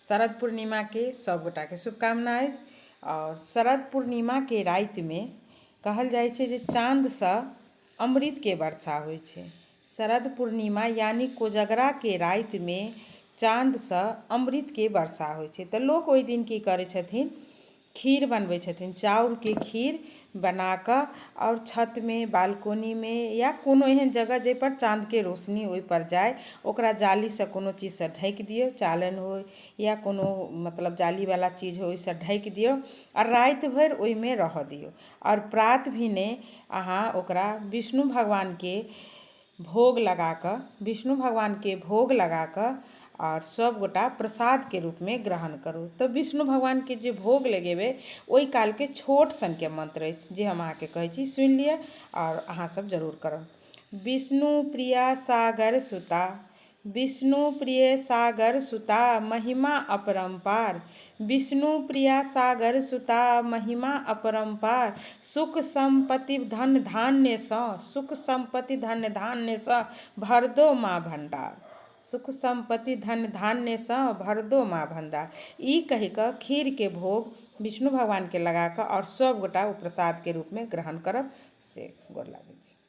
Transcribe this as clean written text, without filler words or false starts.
शरद पूर्णिमाके सभगोटाके शुभकामना अछि। आओर शरद पूर्णिमाके रातिमे कहल जाइत छै जे चाँदसँ अमृतके वर्षा होइत छै। शरद पूर्णिमा यानि कोजगराके रातिमे चाँदसँ अमृतके वर्षा होइत छै, तऽ लोक ओहि दिन की करैत छथिन? खीर बनबै छथिन। चाउरके खीर बनाकऽ आओर छतमे, बालकोनीमे या कोनो एहन जगह जाहिपर चाँदके रोशनी ओहिपर जाइ, ओकरा जालीसँ कोनो चीजसँ ढकि दियौ, चालनि होइ या कोनो मतलब जालीवला चीज होइ, ओहिसँ ढकि दियौ आओर राति भरि ओहिमे रहऽ दियौ। आओर प्रात भेने अहाँ ओकरा विष्णु भगवानके भोग लगाकऽ, विष्णु भगवानके भोग लगाकऽ आओर सभगोटा प्रसादके रूपमे ग्रहण करू। तऽ विष्णु भगवानके जे भोग लगेबै ओहि कालके छोट सनके मन्त्र अछि जे हम अहाँके कहै छी, सुनि लिअ आओर अहाँसभ जरूर करब। विष्णु प्रिया सागर सुता, विष्णु प्रिय सागर सुता महिमा अपरम्पार, विष्णु प्रिया सागर सुता महिमा अपरम्पार, सुख सम्पत्ति धन धान्यसँ, सुख सम्पत्ति धन धान्यसँ भर दो माँ भण्डार, सुख सम्पत्ति धन धान्यसँ भर दो माँ भण्डार। ई कहि कऽ खीरके भोग विष्णु भगवानके लगा कऽ आओर सभगोटा ओ प्रसादके रूपमे ग्रहण करब। से गोर लागै छी।